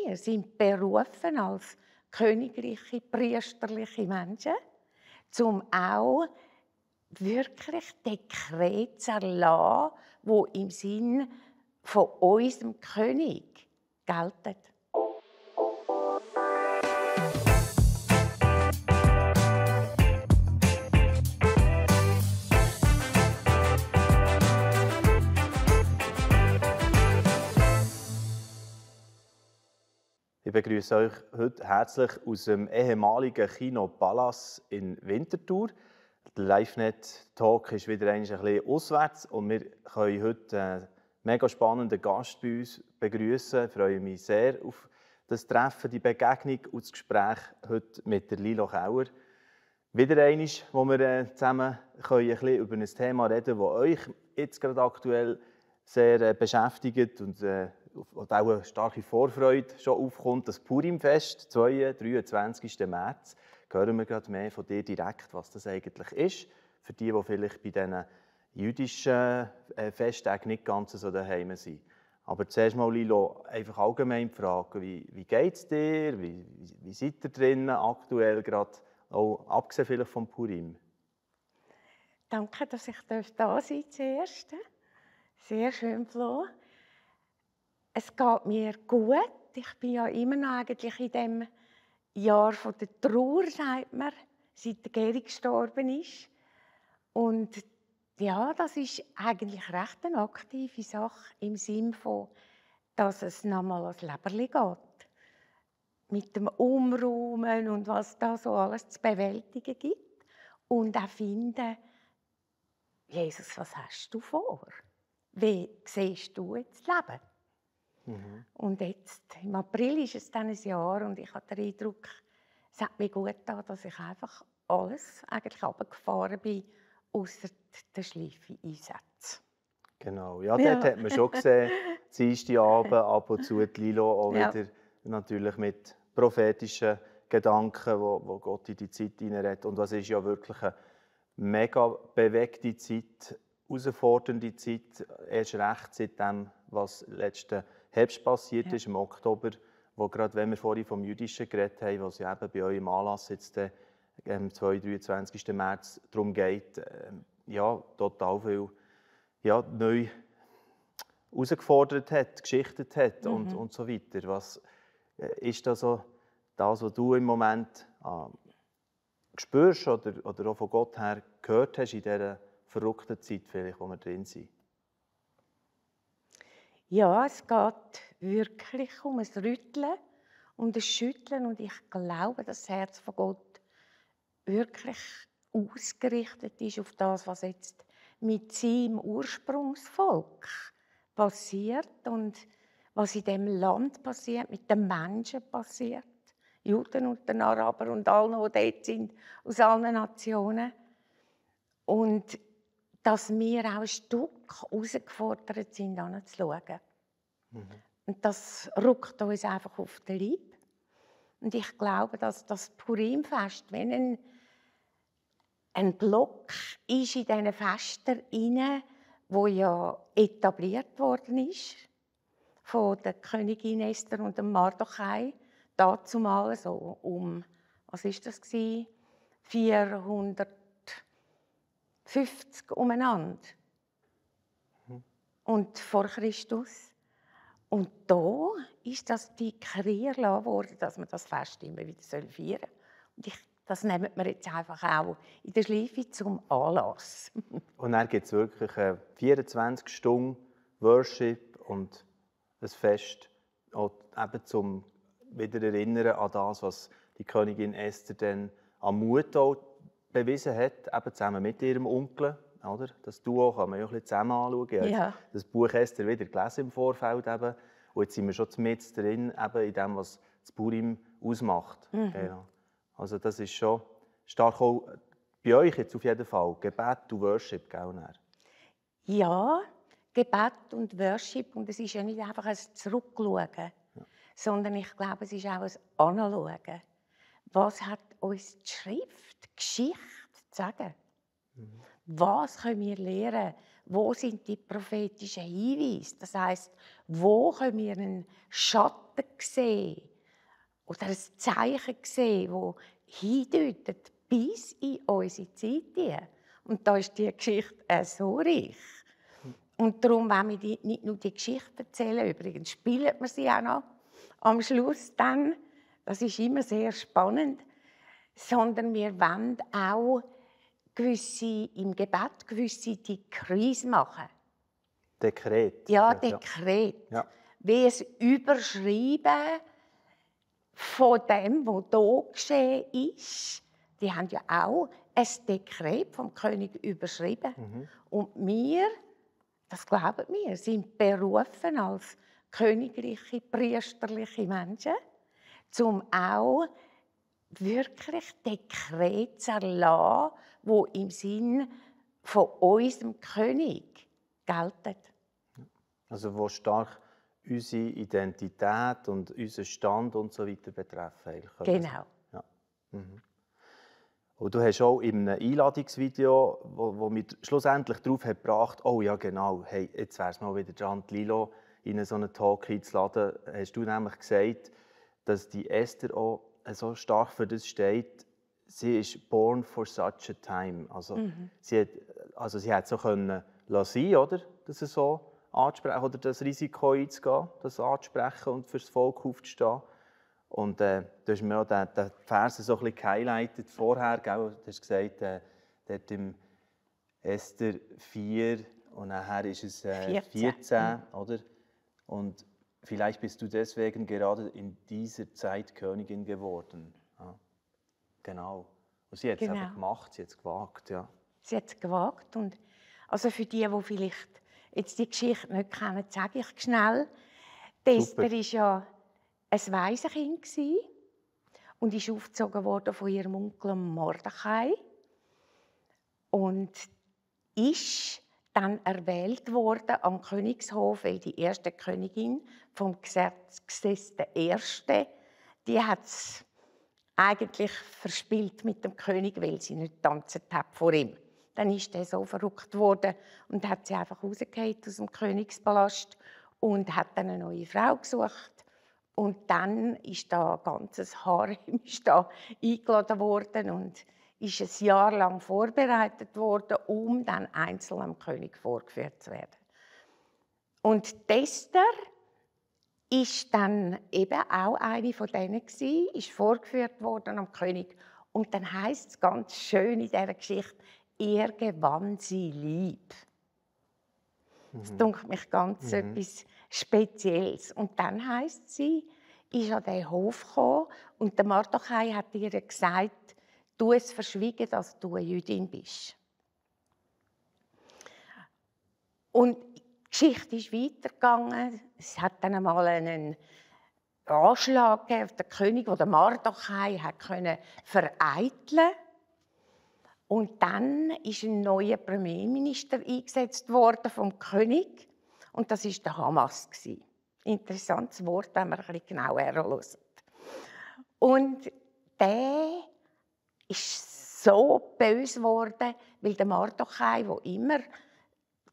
wir sind berufen als königliche, priesterliche Menschen, um auch wirklich Dekret zu erlassen, die im Sinn von unserem König gelten. Ich begrüße euch heute herzlich aus dem ehemaligen Kino Palace in Winterthur. Der LiveNet-Talk ist wieder ein bisschen auswärts und wir können heute einen mega spannenden Gast bei uns begrüßen. Ich freue mich sehr auf das Treffen, die Begegnung und das Gespräch heute mit der Lilo Kauer. Wieder einmal, wo wir zusammen ein bisschen über ein Thema reden, das euch jetzt gerade aktuell sehr beschäftigt und auch eine starke Vorfreude schon aufkommt. Das Purimfest, 23. März. Hören wir gerade mehr von dir direkt, was das eigentlich ist. Für die vielleicht bei diesen jüdischen Festtagen nicht ganz so daheim sind. Aber zuerst mal, Lilo, einfach allgemein die Frage, wie geht es dir? Wie seid ihr drinnen aktuell, gerade auch abgesehen vielleicht vom Purim? Danke, dass ich da sein darf zuerst. Sehr schön, Flo. Es geht mir gut. Ich bin ja immer noch eigentlich in dem Jahr von der Trauer, sagt man, seit der Geri gestorben ist. Und ja, das ist eigentlich recht eine aktive Sache im Sinne von, dass es nochmal ans Leberli geht. Mit dem Umräumen und was da so alles zu bewältigen gibt. Und auch finden, Jesus, was hast du vor? Wie siehst du jetzt das Leben? Mhm. Und jetzt, im April ist es dann ein Jahr und ich habe den Eindruck, es hat mir gut getan, dass ich einfach alles eigentlich runtergefahren bin, ausser den Schleife-Einsätzen. Genau, ja, dort hat man schon gesehen, Dienstagabend ab und zu die Lilo auch wieder natürlich mit prophetischen Gedanken, wo Gott in die Zeit hineinredet. Und das ist ja wirklich eine mega bewegte Zeit, herausfordernde Zeit, erst recht seit dem, was letzten Herbst passiert ist, im Oktober, wo gerade, wenn wir vorhin vom Jüdischen geredet haben, was ja eben bei eurem Anlass jetzt am 23. März darum geht, ja, total viel neu herausgefordert hat, geschichtet hat und so weiter. Was ist da so das, was du im Moment spürst oder auch von Gott her gehört hast in dieser verrückten Zeit, vielleicht, wo wir drin sind? Ja, es geht wirklich um ein Rütteln und ein Schütteln. Und ich glaube, dass das Herz von Gott wirklich ausgerichtet ist auf das, was jetzt mit seinem Ursprungsvolk passiert und was in dem Land passiert, mit den Menschen passiert. Juden und den Araber und allen, die dort sind, aus allen Nationen. Und dass wir auch ein Stück herausgefordert sind, hinzuschauen. Und das rückt uns einfach auf den Leib. Und ich glaube, dass das Purimfest, wenn ein Block ist in diesen Festen inne, wo ja etabliert worden ist von der Königin Esther und dem Mardochai, dazumal so was ist das gewesen? 450 umeinander. Und vor Christus. Und da ist das deklariert worden, dass man das Fest immer wieder feiern soll. Und das nehmen wir jetzt einfach auch in der Schleife zum Anlass. Und dann gibt es wirklich 24 Stunden Worship und ein Fest, auch eben zum wieder erinnern an das, was die Königin Esther dann an Mut auch bewiesen hat, eben zusammen mit ihrem Onkel. Oder? Das Duo kann man ja ein bisschen zusammen anschauen. Ich habe das Buch Esther wieder gelesen im Vorfeld. Eben. Und jetzt sind wir schon mit drin, eben in dem, was das Purim ausmacht. Genau. Also das ist schon stark auch bei euch jetzt auf jeden Fall. Gebet und Worship, gell? Ja, Gebet und Worship. Und es ist ja nicht einfach ein Zurückschauen, sondern ich glaube, es ist auch ein Anschauen. Was hat uns die Schrift, die Geschichte zu sagen? Was können wir lernen? wo sind die prophetischen Hinweise? Das heisst, wo können wir einen Schatten sehen oder ein Zeichen sehen, das hindeutet bis in unsere Zeit hinein. Und da ist die Geschichte so reich. Und darum, wenn wir nicht nur die Geschichte erzählen, übrigens spielen wir sie auch noch am Schluss dann, das ist immer sehr spannend, sondern wir wollen auch im Gebet gewisse Dekrees machen. Dekret. Ja, Dekret. Ja. Wie es Überschreiben von dem, was hier geschehen ist. Die haben ja auch ein Dekret vom König überschrieben. Und wir, das glauben wir, sind berufen als königliche, priesterliche Menschen, um auch wirklich Dekret zu erlassen, die im Sinn von unserem König gelten. Also wo stark unsere Identität und unseren Stand und so weiter betreffen. Genau. Ja. Und du hast auch in einem Einladungsvideo, wo mich schlussendlich darauf gebracht hat, oh ja genau, hey, jetzt wäre es mal wieder dran, Lilo in so einen Talk einzuladen, hast du nämlich gesagt, dass die Esther auch so stark für das steht, sie ist born for such a time. Also, sie hat so können lassen, oder? Dass es so ansprechen oder das Risiko einzugehen, das anzusprechen und fürs Volk aufzustehen. Und du hast mir auch den Vers so ein bisschen gehighlightet vorher, gell? Du hast gesagt, dort im Esther 4 und nachher ist es 14, oder? Und vielleicht bist du deswegen gerade in dieser Zeit Königin geworden. Ja. Genau. Und sie hat es einfach gemacht, sie hat es gewagt. Ja. Sie hat es gewagt. Und also für die vielleicht jetzt die Geschichte nicht kennen, sage ich schnell. Die Esther war ja ein Waisenkind und ist aufgezogen worden von ihrem Onkel Mordechai. Und ist dann erwählt worden am Königshof, weil die erste Königin vom Xerxes I., die hat es eigentlich verspielt mit dem König, weil sie nicht getanzt hat vor ihm. Dann ist er so verrückt worden und hat sie einfach rausgehauen aus dem Königspalast und hat dann eine neue Frau gesucht. Und dann ist da ein ganzes Harem eingeladen worden und ist ein Jahr lang vorbereitet worden, um dann einzeln am König vorgeführt zu werden. Und Esther ist dann eben auch eine von denen gewesen, ist vorgeführt worden am König. Und dann heisst es ganz schön in dieser Geschichte, er gewann sie lieb. Das dünkt mich ganz etwas Spezielles. Und dann heisst sie, ist an den Hof gekommen und der Mordechai hat ihr gesagt, du es verschwiegen, dass du eine Jüdin bist. Und die Geschichte ist weitergegangen. Es hat dann einmal einen Anschlag gegeben auf den König, den der Mordechai vereiteln konnte. Und dann ist ein neuer Premierminister eingesetzt worden vom König. Und das war der Hamas. Interessantes Wort, wenn man ein bisschen genauer hört. Und der ist so böse geworden, weil der Mordechai, der immer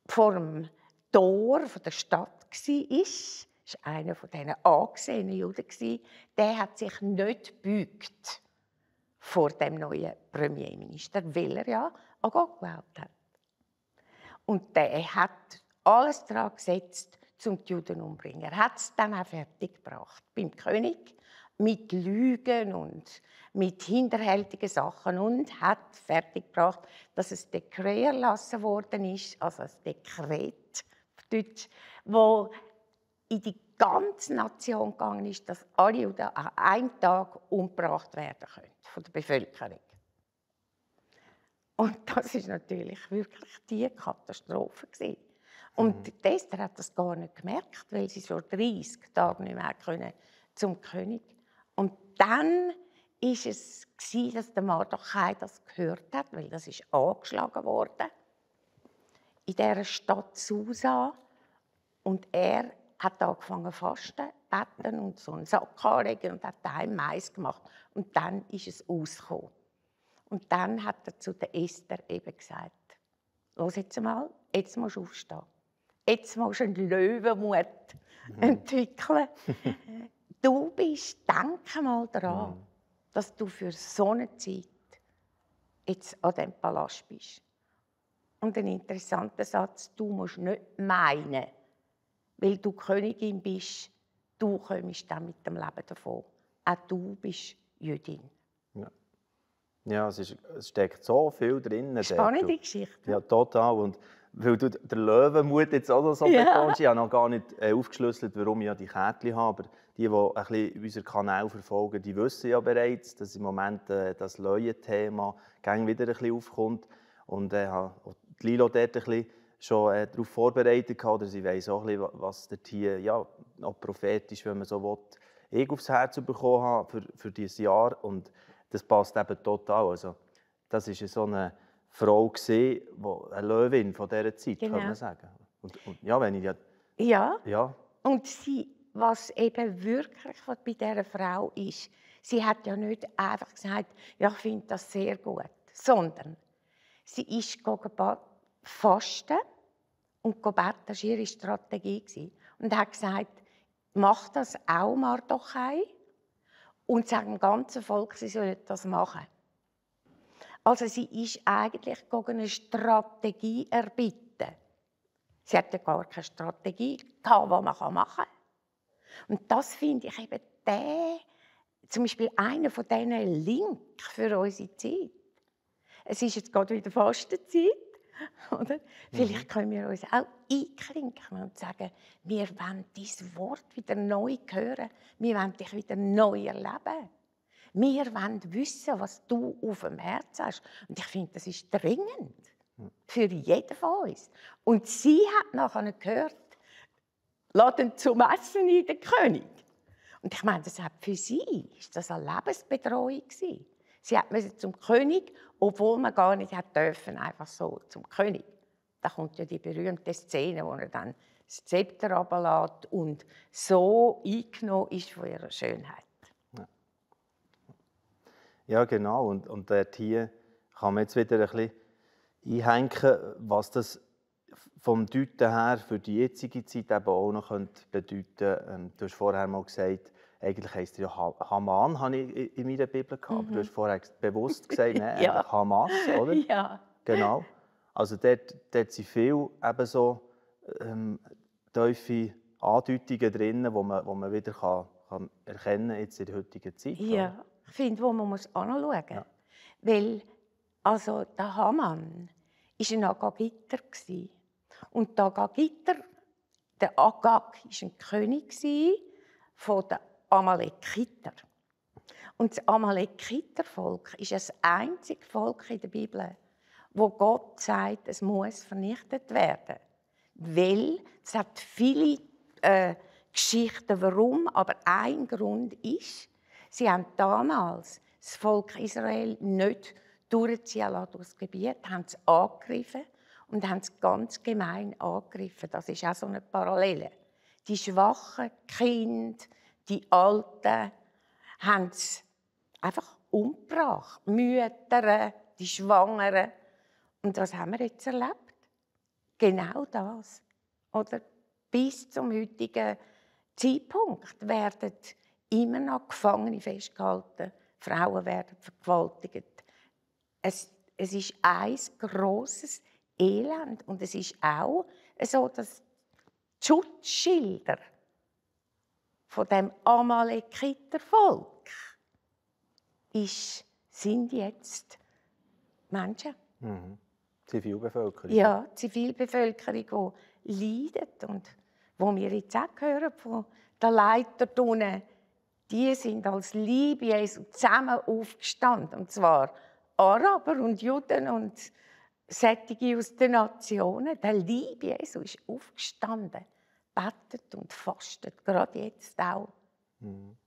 vor dem Tor der Stadt war einer von diesen angesehenen Juden, der hat sich nicht gebeugt vor dem neuen Premierminister, weil er ja an Gott geglaubt hat. Und der hat alles daran gesetzt, um die Juden umzubringen. Er hat es dann auch fertiggebracht beim König mit Lügen und mit hinterhältigen Sachen und hat fertiggebracht, dass es Dekret erlassen worden ist, also ein Dekret auf Deutsch, wo in die ganze Nation gegangen ist, dass alle Juden an einem Tag umgebracht werden können von der Bevölkerung. Und das ist natürlich wirklich die Katastrophe gewesen. Und Esther hat das gar nicht gemerkt, weil sie schon 30 Tage nicht mehr können zum König. Und dann ist es gewesen, dass der Mordechai das gehört hat, weil das ist angeschlagen worden in dieser Stadt Susa. Und er hat angefangen zu fasten, beten und so einen Sack anlegen und hat daheim Mais gemacht. Und dann ist es ausgekommen. Und dann hat er zu der Esther eben gesagt, «Los jetzt mal, jetzt musst du aufstehen. Jetzt musst du einen Löwenmut entwickeln. Du denke mal daran, dass du für so eine Zeit jetzt an diesem Palast bist. Und ein interessanter Satz, du musst nicht meinen, weil du Königin bist, du kommst dann mit dem Leben davon. Auch du bist Jüdin. Ja, es steckt so viel drin. Spannende Geschichte. Ja, total. Und weil du den Löwenmut jetzt auch noch so betonst, ich habe noch gar nicht aufgeschlüsselt, warum ich die Kärtchen habe. Aber die ein bisschen unseren Kanal verfolgen, die wissen ja bereits, dass im Moment das Löwen-Thema wieder ein bisschen aufkommt. Und die Lilo dort ein bisschen schon darauf vorbereitet hat, oder sie weiss auch ein bisschen, was dort hier ja, auch prophetisch, wenn man so will, ich aufs Herz bekommen habe für dieses Jahr. Und das passt eben total. Also, das war so eine Frau, eine Löwin von dieser Zeit, kann man sagen. Und ja, wenn ich ja. Und sie, was eben wirklich bei dieser Frau ist, sie hat ja nicht einfach gesagt, ja, ich finde das sehr gut, sondern sie ist fasten und beten, das war ihre Strategie. Und hat gesagt, mach das auch Mardochai und sagt dem ganzen Volk, sie sollen das machen. Also sie ist eigentlich eine Strategie erbitten. Sie hatte ja gar keine Strategie, die man machen kann. Und das finde ich eben zum Beispiel einer von diesen Links für unsere Zeit. Es ist jetzt gerade wieder Fastenzeit. Oder? Vielleicht können wir uns auch einklinken und sagen, wir wollen dieses Wort wieder neu hören. Wir wollen dich wieder neu erleben. Wir wollen wissen, was du auf dem Herzen hast. Und ich finde, das ist dringend. Für jeden von uns. Und sie hat nachher gehört, laden zum Essen in den König. Und ich meine, das hat für sie ist das eine Lebensbedrohung gewesen. Sie musste zum König, obwohl man gar nicht dürfen, einfach so zum König. Da kommt ja die berühmte Szene, wo er dann das Zepter runterlässt und so eingenommen ist von ihrer Schönheit. Ja, genau. Und dort hier kann man jetzt wieder ein bisschen einhängen, was das vom Deuten her für die jetzige Zeit eben auch noch bedeuten könnte. Du hast vorher mal gesagt, eigentlich heisst es ja Haman, habe ich in meiner Bibel gehabt. Aber du hast vorher bewusst gesagt, nein, Ja. Hamas, oder? Ja. Genau. Also dort sind viele eben so tiefe Andeutungen drin, die man wieder kann erkennen jetzt in der heutigen Zeit. Ja, oder? ich finde, wo man anschauen muss. Ja. Weil also der Haman war ein Agagiter. Und der Agagiter, der Agag, war ein König der Amalekiter. Und das Amalekitervolk ist das einzige Volk in der Bibel, wo Gott sagt, es muss vernichtet werden. Weil es hat viele Geschichten, warum, aber ein Grund ist, sie haben damals das Volk Israel nicht durchziehen lassen durchs Gebiet, haben es angegriffen und haben es ganz gemein angegriffen. Das ist auch so eine Parallele. Die schwachen Kinder, die Alten, haben es einfach umgebracht. Mütter, die Schwangeren. Und was haben wir jetzt erlebt? Genau das. Oder bis zum heutigen Zeitpunkt werden immer noch Gefangene festgehalten. Frauen werden vergewaltigt. Es ist ein grosses Elend. Und es ist auch so, dass die Schutzschilder von dem Amalekitervolk sind jetzt Menschen. Zivilbevölkerung. Ja, die Zivilbevölkerung, die leidet. Und wo wir jetzt auch hören von den Leitern, die sind als Liebe Jesu zusammen aufgestanden. Und zwar Araber und Juden und solche aus den Nationen. Der Liebe Jesu ist aufgestanden, betet und fastet, gerade jetzt auch.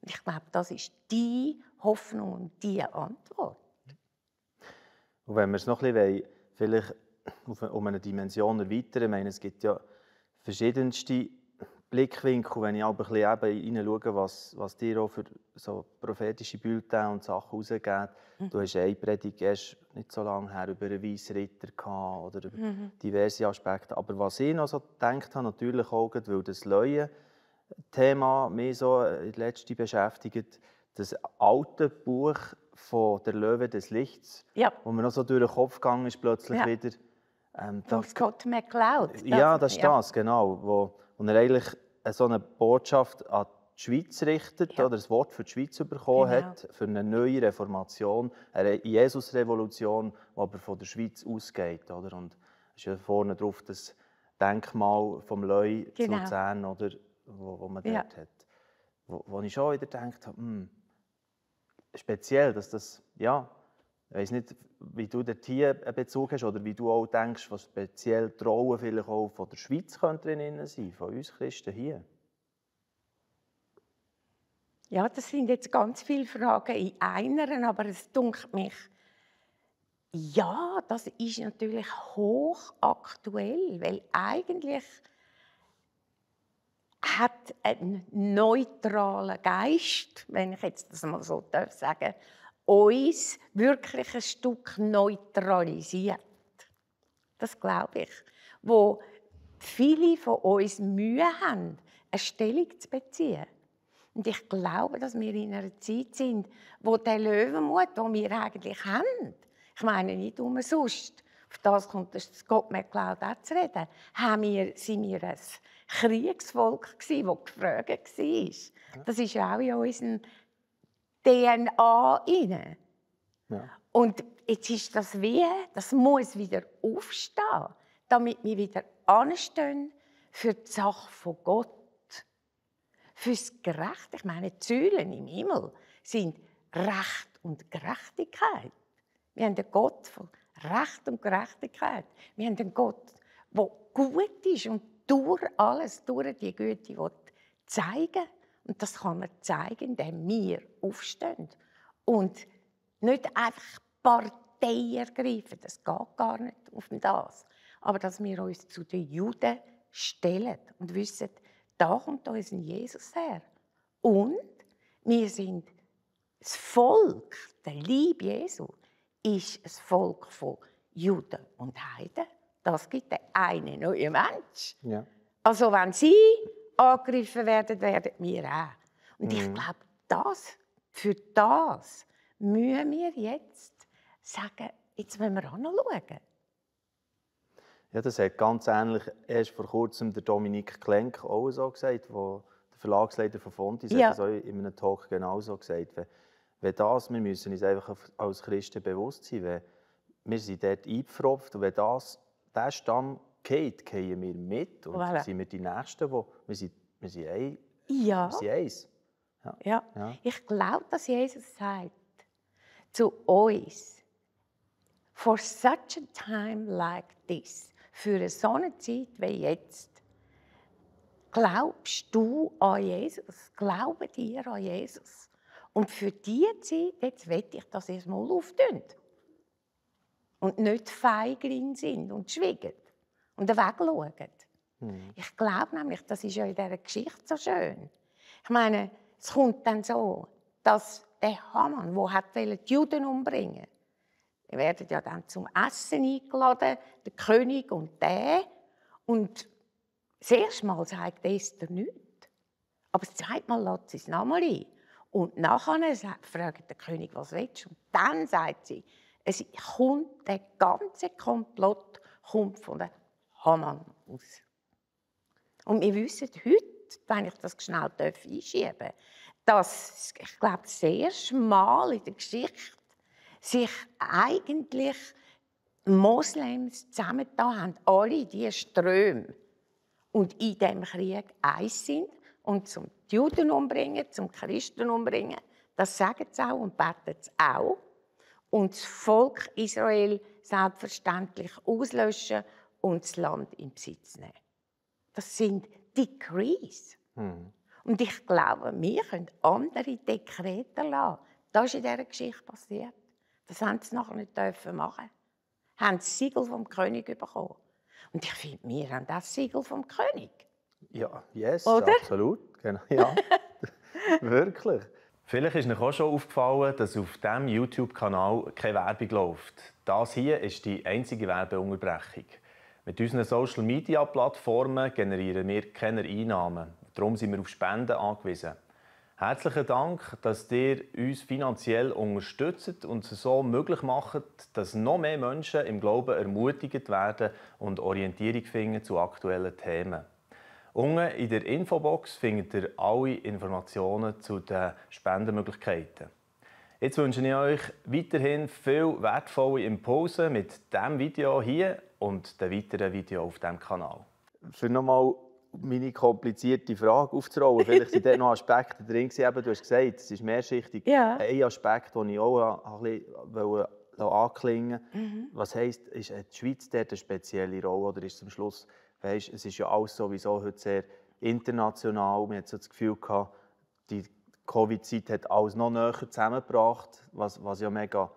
Ich glaube, das ist die Hoffnung und die Antwort. Und wenn wir es noch ein bisschen vielleicht um eine Dimension erweitern, ich meine, es gibt ja verschiedenste Blickwinkel, wenn ich aber ein bisschen hineinschaue, was dir auch für so prophetische Bulletins und Sachen rausgeben. Du hast eine Predigt erst nicht so lange her über einen Weissritter gehabt oder über diverse Aspekte. Aber was ich noch so gedacht habe, natürlich auch, weil das Löwen-Thema mich so in der letzten beschäftigt, das alte Buch von «Der Löwe des Lichts», Ja. wo mir noch so durch den Kopf gegangen ist, plötzlich Ja. wieder. Vom Scott McCloud. Ja, das ist das, genau. Wo er eigentlich so eine Botschaft an die Schweiz richtet, Ja. oder ein Wort für die Schweiz bekommen Genau. hat, für eine neue Reformation, eine Jesus-Revolution, die aber von der Schweiz ausgeht. Oder? Und es ist ja vorne drauf das Denkmal vom Leu zu Genau. Luzern, oder, wo man Ja. dort hat. Wo ich schon wieder gedacht habe, speziell, dass das, ja, ich weiss nicht, wie du dort hier einen Bezug hast oder wie du auch denkst, was speziell die Rolle vielleicht auch von der Schweiz könnte drin sein, von uns Christen hier. Ja, das sind jetzt ganz viele Fragen in einer, aber es dunkelt mich, ja, das ist natürlich hochaktuell, weil eigentlich hat ein neutraler Geist, wenn ich jetzt das mal so sagen darf, uns wirklich ein Stück neutralisiert. Das glaube ich. Wo viele von uns Mühe haben, eine Stellung zu beziehen. Und ich glaube, dass wir in einer Zeit sind, wo der Löwenmut, den wir eigentlich haben, ich meine nicht umsonst, auf das kommt das Scott McCloud auch zu reden, sind wir ein Kriegsvolk gewesen, das gefragt war. Das ist ja auch in unserer DNA inne. Ja. Und jetzt ist das muss wieder aufstehen, damit wir wieder anstehen für die Sache von Gott. Fürs Gerecht. Ich meine, die Säulen im Himmel sind Recht und Gerechtigkeit. Wir haben einen Gott von Recht und Gerechtigkeit. Wir haben einen Gott, der gut ist und durch alles, durch die Güte zeigen will. Und das kann man zeigen, indem wir aufstehen. Und nicht einfach Partei ergreifen, das geht gar nicht auf das. Aber dass wir uns zu den Juden stellen und wissen, da kommt unser Jesus her. Und wir sind das Volk, der Liebe Jesu, ist ein Volk von Juden und Heiden. Das gibt den einen neuen Mensch. Ja. Also wenn sie angegriffen werden, werden wir auch. Und ich glaube, für das müssen wir jetzt sagen, jetzt wollen wir anschauen. Ja, das hat ganz ähnlich erst vor kurzem der Dominik Klenk auch so gesagt, der Verlagsleiter von Fontis hat das auch in einem Talk genauso gesagt. Wir müssen uns einfach als Christen bewusst sein, wir sind dort eingepfropft und wenn dieser Stamm geht, gehen wir mit und sind wir die Nächsten, wir sind eins. Ja. Ich glaube, dass Jesus sagt zu uns, for such a time like this, für so eine Zeit wie jetzt, glaubst du an Jesus? Glauben dir an Jesus? Und für diese Zeit, jetzt will ich, dass ihr es mal auftönt. Und nicht feigling sind und schweigen und wegschauen. Ich glaube nämlich, das ist ja in dieser Geschichte so schön. Ich meine, es kommt dann so, dass der Haman, der die Juden umbringen wollte, die werden ja dann zum Essen eingeladen, der König und der. Und das erste Mal sagt Esther nichts. Aber das zweite Mal lässt sie es nochmal ein. Und nachher fragt der König, was willst du? Und dann sagt sie, der ganze Komplott kommt von der Haman aus. Und wir wissen heute, wenn ich das schnell einschieben darf, dass, ich glaube, das erste Mal in der Geschichte sich eigentlich Moslems zusammengetan haben, alle diese Ströme, und in diesem Krieg eins sind und zum Juden umbringen, zum Christen umbringen, das sagen sie auch und beten sie auch. Und das Volk Israel selbstverständlich auslöschen und das Land in Besitz nehmen. Das sind Decrees. Und ich glaube, wir können andere Dekrete lassen. Das ist in dieser Geschichte passiert. Das haben sie nachher nicht machen. Haben das Siegel vom König bekommen. Und ich finde, wir haben das Siegel vom König. Ja, yes, Oder? absolut. Genau, ja, wirklich. Vielleicht ist euch auch schon aufgefallen, dass auf diesem YouTube-Kanal keine Werbung läuft. Das hier ist die einzige Werbeunterbrechung. Mit unseren Social-Media-Plattformen generieren wir keine Einnahmen. Darum sind wir auf Spenden angewiesen. Herzlichen Dank, dass ihr uns finanziell unterstützt und es so möglich macht, dass noch mehr Menschen im Glauben ermutigt werden und Orientierung finden zu aktuellen Themen. Unten in der Infobox findet ihr alle Informationen zu den Spendenmöglichkeiten. Jetzt wünsche ich euch weiterhin viel wertvolle Impulse mit diesem Video hier und den weiteren Videos auf diesem Kanal. Für nochmal meine komplizierte Frage aufzurollen, vielleicht sind dort noch Aspekte drin gewesen. Eben, du hast gesagt, es ist mehrschichtig. Ja. Ein Aspekt, den ich auch ein bisschen anklingen wollte, was heisst, ist die Schweiz dort eine spezielle Rolle oder ist es am Schluss, weißt, es ist ja alles sowieso heute sehr international, man hat so das Gefühl gehabt, die Covid-Zeit hat alles noch näher zusammengebracht, was ja mega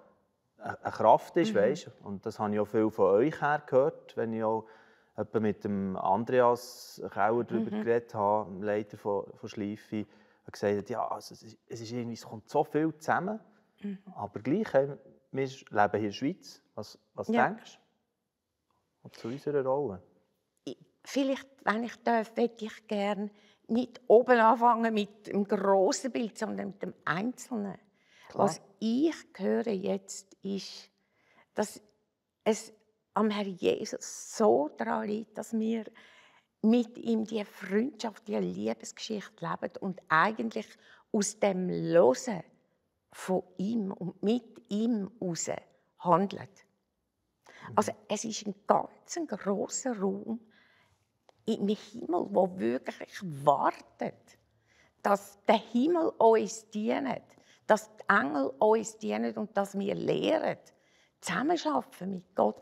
eine Kraft ist, weißt? Und das habe ich auch viel von euch her gehört, wenn ich auch etwa mit dem Andreas Kauer darüber geredet habe, dem Leiter von Schleifi, er gesagt hat, ja, also es ist irgendwie, es kommt so viel zusammen, aber gleich, wir leben hier in der Schweiz. Was Ja. denkst du zu unserer Rolle? Vielleicht, wenn ich darf, möchte ich gerne nicht oben anfangen mit dem grossen Bild, sondern mit dem Einzelnen. Klar. Was ich höre jetzt ist, dass es am Herrn Jesus so daran liegt, dass wir mit ihm die Freundschaft, die Liebesgeschichte leben und eigentlich aus dem Hören von ihm und mit ihm heraus handeln. Also es ist ein ganz grosser Raum im Himmel, wo wirklich wartet, dass der Himmel uns dient, dass die Engel uns dienen und dass wir lernen, zusammenarbeiten mit Gott.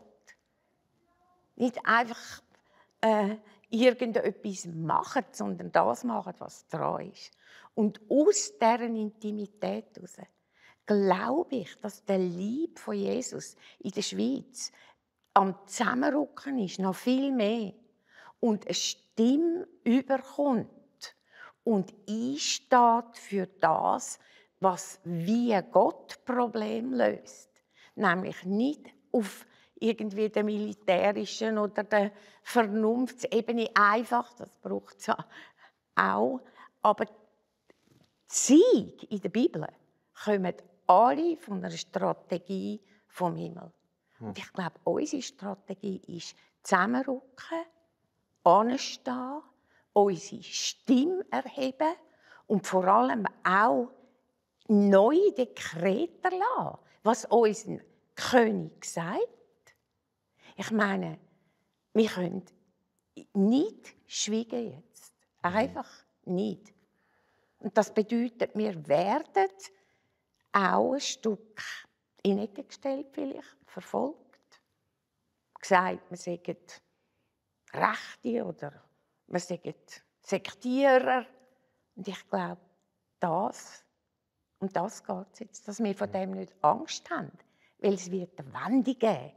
Nicht einfach irgendetwas machen, sondern das machen, was dran ist. Und aus dieser Intimität heraus glaube ich, dass der Lieb von Jesus in der Schweiz am Zusammenrücken ist, noch viel mehr. Und eine Stimme überkommt und einsteht für das, was wie Gott Problem löst. Nämlich nicht auf irgendwie der militärischen oder der Vernunftsebene einfach, das braucht es auch, aber die Siege in der Bibel kommen alle von einer Strategie vom Himmel. Und ich glaube, unsere Strategie ist zusammenrücken, anstehen, unsere Stimme erheben und vor allem auch neue Dekrete erlassen, was unser König sagt. Ich meine, wir können nicht schweigen jetzt. Einfach nicht. Und das bedeutet, wir werden auch ein Stück in die Ecke gestellt, vielleicht verfolgt. Gesagt, wir seien Rechte oder wir seien Sektierer. Und ich glaube, um das geht es jetzt, dass wir von dem nicht Angst haben, weil es wird eine Wende geben.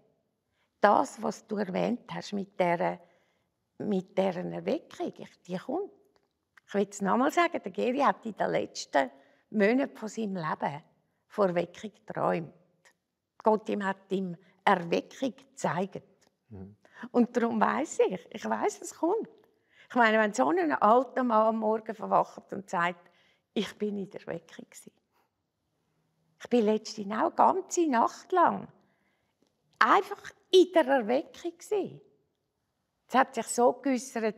Das, was du erwähnt hast mit dieser Erweckung, die kommt. Ich will es nochmal sagen, der Geri hat in den letzten Monaten von seinem Leben von Erweckung geträumt. Gott hat ihm Erweckung gezeigt. Und darum weiss ich weiss, es kommt. Ich meine, wenn so ein alter Mann am Morgen verwacht und sagt, ich bin in der Erweckung gewesen. Ich bin letztens auch eine ganze Nacht lang einfach in der Erweckung gewesen. Es hat sich so geäussert,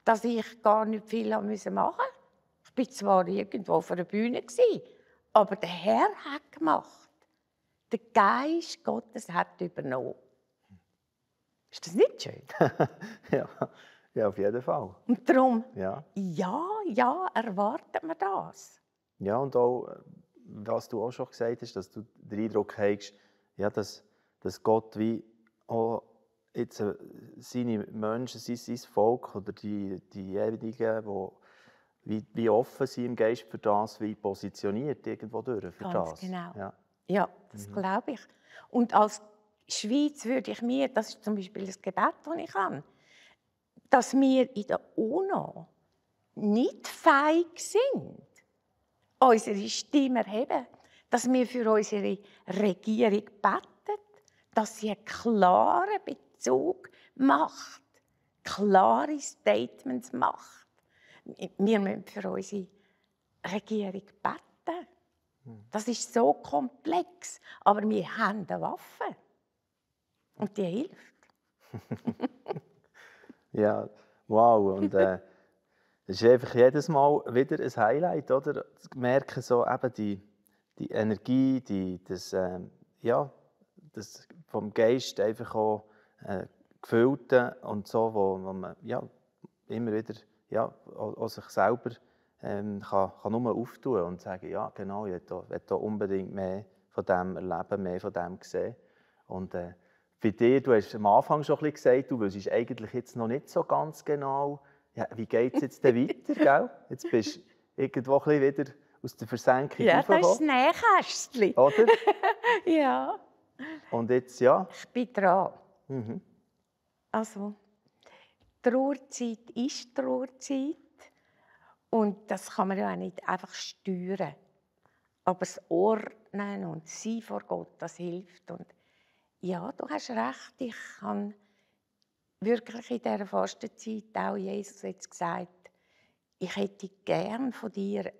dass ich gar nicht viel machen musste. Ich war zwar irgendwo auf einer Bühne, aber der Herr hat gemacht. Der Geist Gottes hat übernommen. Ist das nicht schön? Ja, auf jeden Fall. Und darum, Ja, erwarten wir das. ja, und auch, was du auch schon gesagt hast, dass du den Eindruck hast, ja, dass Gott wie auch jetzt seine Menschen, sein Volk oder diejenigen, die wie offen sind im Geist für das, wie positioniert irgendwo durch für Ganz das. genau. Ja. Ja, das glaube ich. Und als Schweiz würde ich mir, das ist zum Beispiel das Gebet, das ich habe, dass wir in der UNO nicht fähig sind, unsere Stimme zu erheben, dass wir für unsere Regierung beten, dass sie einen klaren Bezug macht, klare Statements macht. Wir müssen für unsere Regierung beten. Das ist so komplex, aber wir haben eine Waffe. Und die hilft. Ja, wow. Und es ist einfach jedes Mal wieder ein Highlight, oder? Zu merken, so eben die Energie, das vom Geist einfach auch gefüllte und so, wo man ja, immer wieder auch sich selber kann nur auftun und sagen, ja genau, ich will da unbedingt mehr von dem erleben, mehr von dem sehen. Und bei dir, du hast am Anfang schon ein bisschen gesagt, du wüsstest eigentlich jetzt noch nicht so ganz genau, ja, wie geht es jetzt denn weiter, gell? Jetzt bist du irgendwo ein bisschen wieder aus der Versenkung rausgekommen. Ja, das ist das Nähkästchen. Oder? Ja. Und jetzt, ja? Ich bin dran. Mhm. Also, Trauerzeit ist Trauerzeit. Und das kann man ja auch nicht einfach steuern. Aber das Ordnen und Sein vor Gott, das hilft. Und ja, du hast recht, ich habe wirklich in dieser Fastenzeit auch Jesus jetzt gesagt, ich hätte gern von dir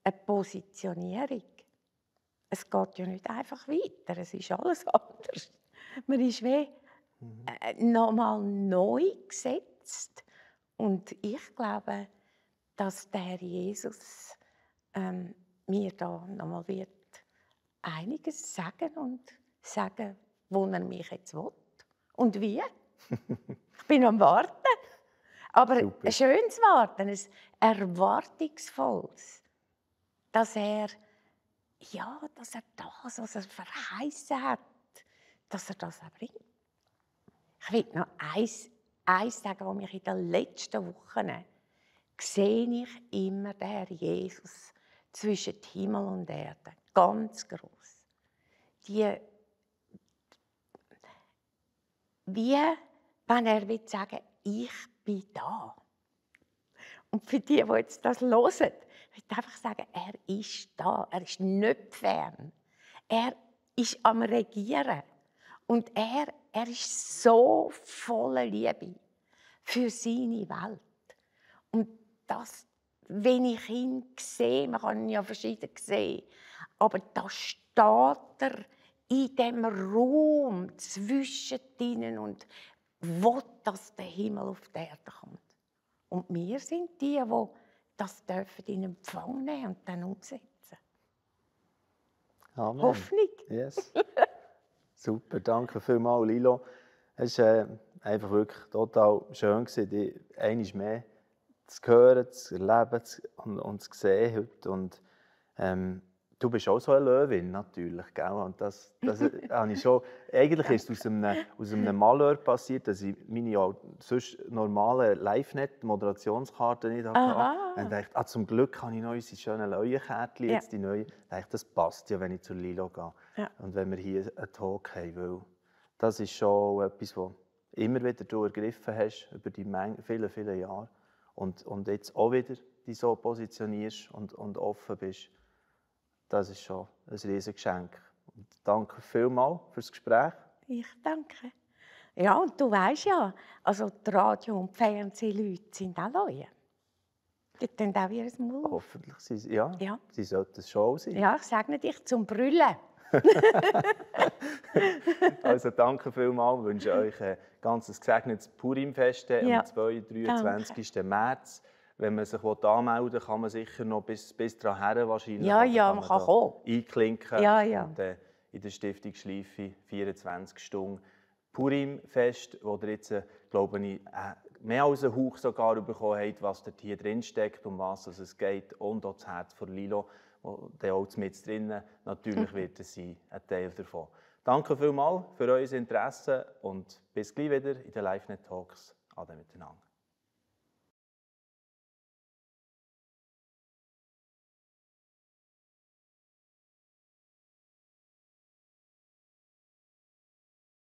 eine Positionierung. Es geht ja nicht einfach weiter, es ist alles anders. Man ist wie nochmal neu gesetzt. Und ich glaube, dass der Herr Jesus mir da nochmal wird einiges sagen und sagen, wo er mich jetzt will und wie. Ich bin am Warten. Aber Super. ein schönes Warten, ein erwartungsvolles, dass er das, was er verheißen hat, dass er das auch bringt. Ich will noch eins sagen, was mich in den letzten Wochen sehe ich immer den Herr Jesus zwischen Himmel und Erde, ganz groß. Wie wenn er will sagen, ich bin da. Und für die jetzt das hören, ich will einfach sagen, er ist da, er ist nicht fern. Er ist am Regieren. Und er ist so voller Liebe für seine Welt. Und das, wenn ich ihn sehe, man kann ihn ja verschieden sehen, aber da steht er in dem Raum zwischen ihnen und will, dass der Himmel auf die Erde kommt. Und wir sind die das dürfen in Empfang nehmen und dann umsetzen. Amen. Hoffnung. Yes. Super, danke vielmals, Lilo. Es war einfach wirklich total schön, dich einmal mehr zu hören, zu erleben und zu sehen heute. Und, du bist auch so eine Löwin, natürlich, gell? Und das habe ich schon. Eigentlich ist es aus einem Malheur passiert, dass ich meine sonst normalen Live-Net-Moderationskarten nicht hatte. Und ich dachte, zum Glück habe ich noch unsere schönen Leuenkärtchen, jetzt die neue. Ich dachte, das passt ja, wenn ich zur Lilo gehe. Ja. Und wenn wir hier einen Talk haben, weil das ist schon etwas, was immer wieder du ergriffen hast über die vielen, vielen Jahre. Und jetzt auch wieder dich so positionierst und offen bist. Das ist schon ein riesiges Geschenk. Und danke vielmals für das Gespräch. Ich danke. Ja, und du weisst ja, also die Radio- und Fernsehleute sind auch Leute. Die tun auch ihr Maul auf. Hoffentlich. Sie sollten es schon sein. Ja, ich sage dich zum Brüllen. Also danke vielmals. Ich wünsche euch ein ganz gesegnetes Purimfest am 23. März. Wenn man sich anmelden will, kann man sicher noch bis dahin wahrscheinlich. Ja, man kann kommen. Einklinken. Ja. Und in der Stiftung Schleife 24 Stunden Purimfest, wo ihr jetzt, glaube ich, mehr als einen Hauch sogar bekommen habt, was dort hier drin steckt, um was es geht. Und auch das Herz von Lilo, das auch mit drinnen natürlich wird sein, ein Teil davon. Danke vielmals für euer Interesse und bis gleich wieder in den Live-Net Talks. Ade miteinander.